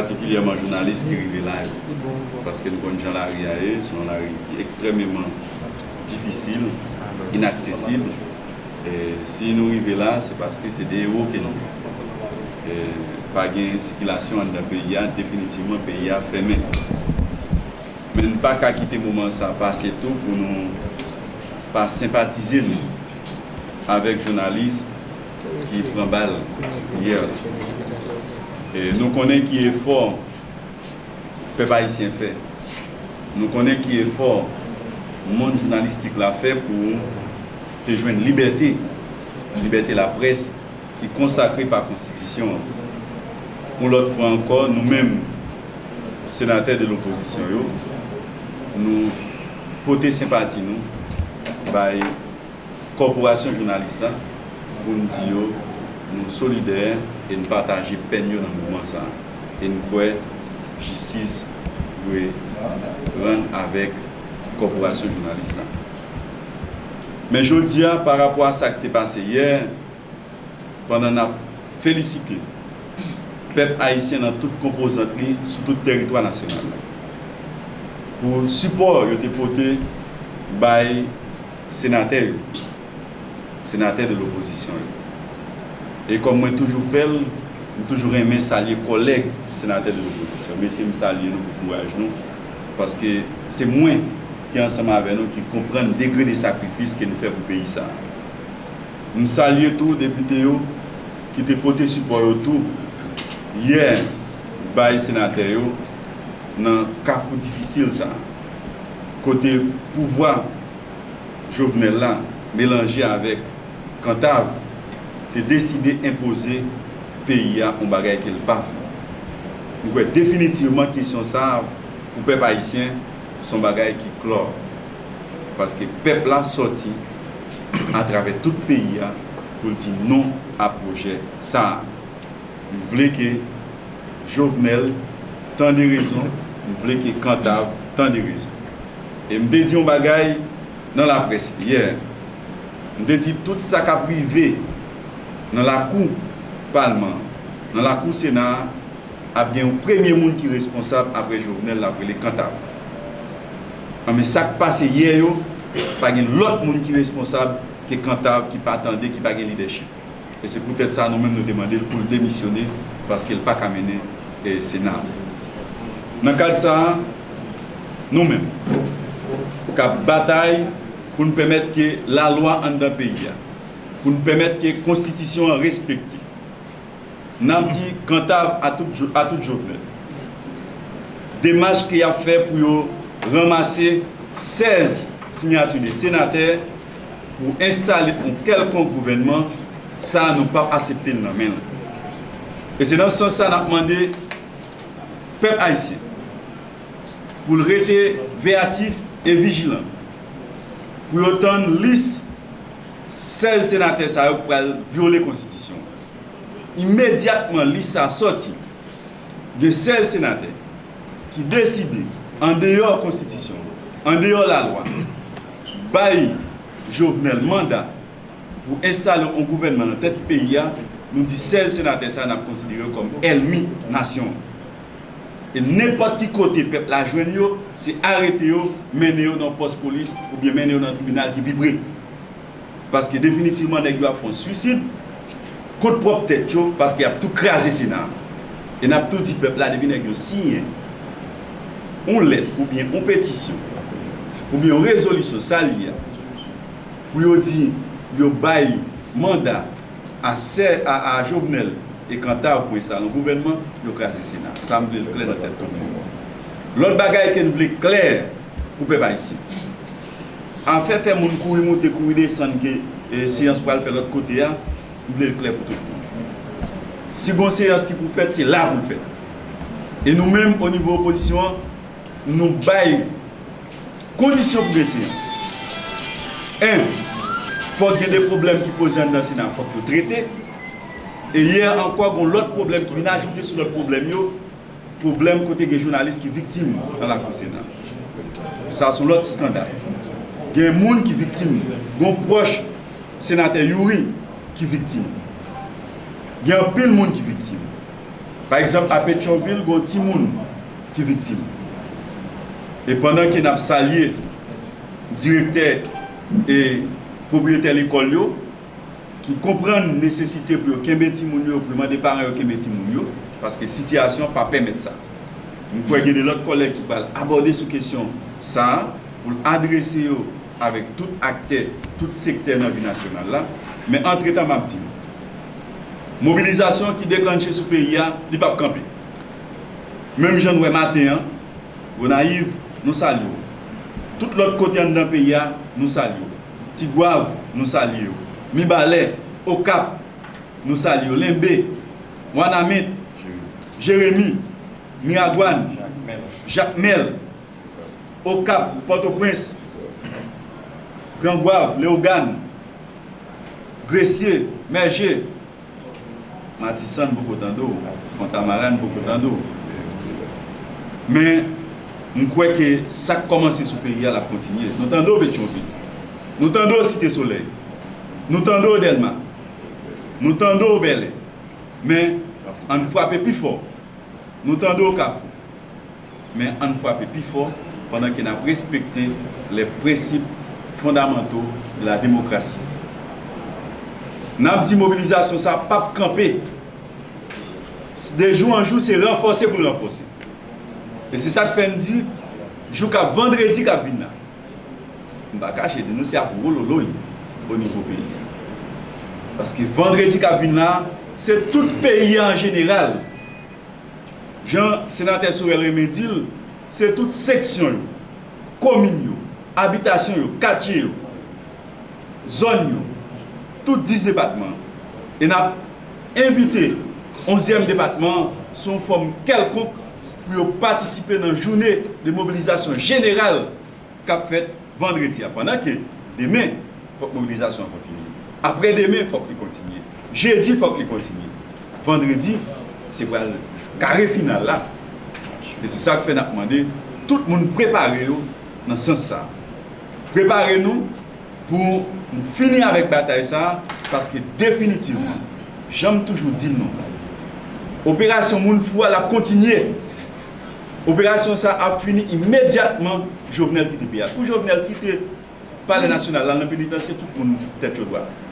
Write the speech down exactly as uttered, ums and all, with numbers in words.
patikilyèman jounalis ki rive la yo. Paske nou konn jan lari a ye, se yon lari ki ekstrèmeman difisil, inaksesib. E si nou rive la, se paske se de ewo ke nou ye. E pa gen sikilasyon anndan peyi a, definitivman peyi a fèmen. Men n pa ka kite moman sa pase tou pou nou pa senpatize nou avèk jounalis ki pran bal yè la. E nou konnen ki efò pèp ayisyen fè. Nou konnen ki efò monn jounalistik la fè pou te jwenn libète, libète laprès ki konsakre pa konstitisyon an. Yon lòt fwa ankò, nou menm, senatè de lopozisyon yo, nou pote senpati nou bay kòporasyon jounalis la pou n di yo nou solidè e n pataje pèn yo nan moman sa a. E n kwè jistis dwe rann avèk kòporasyon jounalis la. Men jodi a, pa rapò a sa k te pase yè, pandan n ap felisite pèp ayisyen nan tout konpozant li sou tout tèritwa nasyonal la pou sipò yo te pote bay senatè yo, senatè de lopozisyon yo. E kòm mwen toujou fè l, m toujou renmen salye kòlèg senatè de lopozisyon. Mesye, m salye nou pou kouraj nou, paske se mwen ki ansanm avè nou ki konprann degre de sakrifis ke nou fè pou peyi sa a. M salye tou depite yo ki te pote sipò yo tou yè bay senatè yo nan kafou difisil sa a, kote pouvwa Jovenel la melanje avèk Kantav te deside enpoze peyi a yon bagay ke l pa vle. M kwè definitivman kesyon sa a pou pèp ayisyen se yon bagay ki klò. Paske pèp la sòti atravè tout peyi a pou l di non a pwojè sa a. M vle ke Jovenel tande rezon, m vle ke Kantav tande rezon. E m te di yon bagay nan laprès yè. M te di tout sa k ap rive nan lakou palman an, nan lakou sena a, ap gen yon premye moun ki responsab apre Jovenel, l ap rele Kantav. Anben, sa k pase yè yo, pa gen lòt moun ki responsab ke Kantav ki pa tande, ki pa gen lidèchip. E se poutèt sa nou menm nou te mande l pou l demisyone, paske l pa ka mennen, eh, sena a. Nan kad sa a, nou menm k ap batay pou n pèmèt ke lalwa anndan peyi a, pou n pèmèt ke konstitisyon an respekte, n ap di Kantav a tout Jo-, a tout Jovenel. Demach ke y ap fè pou yo ranmase sèz siyati de senatè pou enstale yon kèlkonk gouvènman, sa a nou p ap aksepte l nan men l. E se nan sans sa n ap mande pèp ayisyen pou l rete veyatif e vijilan pou yo tann lis sèz senatè sa yo k pral vyole konstitisyon an. Imedyatman lis sa a sòti, gen sèz senatè ki deside, andeyò konstitisyon, andeyò lalwa, bay Jovenel manda pou enstale yon gouvènman nan tèt peyi a, nou di sèz senatè sa a n ap konsidere yo kòm ènmi nasyon an. E nenpòt ki kote pèp la jwenn yo, se arete yo, mennen yo nan pòs polis oubyen mennen yo nan tribinal ki pi pre. Paske definitivman nèg yo ap fè yon swisid kont pwòp tèt yo, paske y ap tou kraze sena a. E n ap tou di pèp la, depi nèg yo siyen yon lèt oubyen yon petisyon oubyen yon rezolisyon, sa l ye a, pou yo di yo bay manda a sè, a, a Jovenel e Kantav pou enstale yon gouvènman, yo kraze sena. Sa m vle l klè nan tèt tout moun. Lòt bagay ke n vle klè pou pèp ayisyen. Afè fè moun kouri moute, kouri desann ke, eh, seyans pral fè lòt kote a, m vle l klè pou tout moun. Si gon seyans ki pou fèt, se la pou l fèt. E nou menm, o nivo opozisyon an, nou bay kondisyon pou gen seyans. En, fòk gen de pwoblèm ki poze anndan sena, fòk yo trete. E yè ankò, gon lòt pwoblèm ki vin ajoute sou lòt pwoblèm yo, pwoblèm kote gen jounalis ki viktim nan lakou sena. Sa se yon lòt eskandal. Gen moun ki viktim, gon pwòch senatè Youri ki viktim. Gen anpil moun ki viktim. Pa egzanp, a Petyonvil, gen yon timoun ki viktim. E pandan ke n ap salye direktè e pwopriyetè lekòl yo, ki konprann nesesite pou yo kenbe timoun yo, pou yo mande paran yo kenbe timoun yo, paske sitiyasyon pa pèmèt sa. M kwè gen de lòt kòlèg ki pral abòde sou kesyon sa a, pou l adrese yo avèk tout aktè, tout sektè nan vi nasyonal la. Men antretan, m ap di nou, mobilizasyon ki deklanche sou peyi a, li p ap kanpe. Menm jan n wè maten an, Gonayiv, nou salye w. Tout lòt kote anndan peyi a, nou salye w. Tigwav, nou salye w. Mibalè, Okap, nou salye w. Lenbe, Wanament, Jeremi, Miragwàn, Jakmèl, Okap, Pòtoprens, Grangwav, Leyogàn, Gresye, Mèje, Matisan, n poko tande w, Fontamara, n poko tande w. Men, m kwè ke sa k kòmanse sou peyi a, l ap kontinye. Nou tande w Petyonvil. Nou tande w Site Solèy. Nou tande w Dèlma. Nou tande w Bèlè. Men, ann frape pi fò. Nou tande w Kafou. Men ann frape pi fò pandan ke n ap respekte les principes fondamentaux de la démocratie. N ap di mobilizasyon sa p ap kanpe. De jou an jou, se ranfòse pou l ranfòse. E se sa k fè n di, jou k ap vandredi k ap vin la, m pa kache di nou se ap wololoy o nivo peyi. Paske vandredi k ap vin la, se tout peyi an jeneral. Jan senatè Sorel renmen di l, se tout seksyon yo, komin yo, abitasyon yo, katye yo, zòn yo, tout dis depatman an. E n ap envite onzyèm depatman an sou yon fòm kèlkonk pou yo patisipe nan jounen de mobilizasyon jeneral k ap fèt vandredi a. Pandan ke demen, fòk mobilizasyon an kontinye. Apre demen, fòk li kontinye. Jedi, fòk li kontinye. Vandredi, se pral kare final la. E se sa k fè n ap mande tout moun prepare yo nan sans sa a. Prepare nou pou n fini avèk batay sa a, paske definitivman, jan m toujou di l nou, operasyon Moun Fou a, l ap kontinye. Operasyon sa a ap fini imedyatman Jovenel kite peyi a. Kou Jovenel kite Palè Nasyonal la, nan penitansye, tout moun tèt yo dwat.